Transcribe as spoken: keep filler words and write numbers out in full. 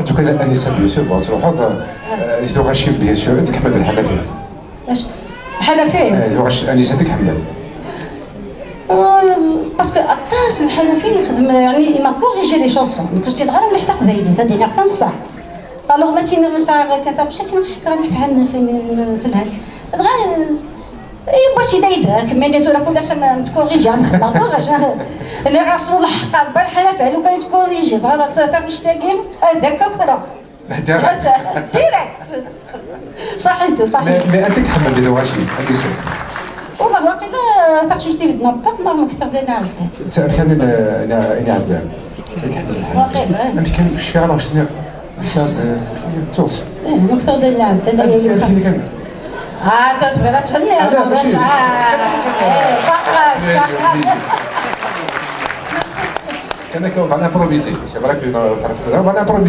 En tout cas, Anissa, bien sûr, bon, tu vois, euh, il doit bien sûr, tu peux le Hanafi. اش؟ الحنفي. Euh, il doit Anissa, tu peux. باسكو عطاس الحنفي يخدم، يعني، ما كوريجي لي شونسون، كنت صغيره ملي حتى قبايلي، هذا دينا كان صح. الوغ ما سينا مسا كذا، مش سينا حكرا نفهم في في الهك. دغا اي باسي دايدا كميني ثورا كل سنه متكوريجي عم خبر دغا. انا راسو الحق بالحنفي لو كان تكوريجي، هذا ثلاثه مش تاقي. هذاك فرق. ديريكت. صحيت، صحيت. Mais, mais أنت تحمل ديال واش؟ أنت سير. والله واقيلا ثقشي شتي بدنا الطب، ما مكثر دينا عدة. أنت كان أنا أنا أنا عدان. واقيلا. أنت كان الشعر واش سنة؟ الشعر توت. إيه، مكثر دينا عدة. أنت كان كان. اه، تصبر، تهني. لا، ماشي. آه، إيه، فقط، فقط. كان كان on va improviser. C'est vrai que on va improviser.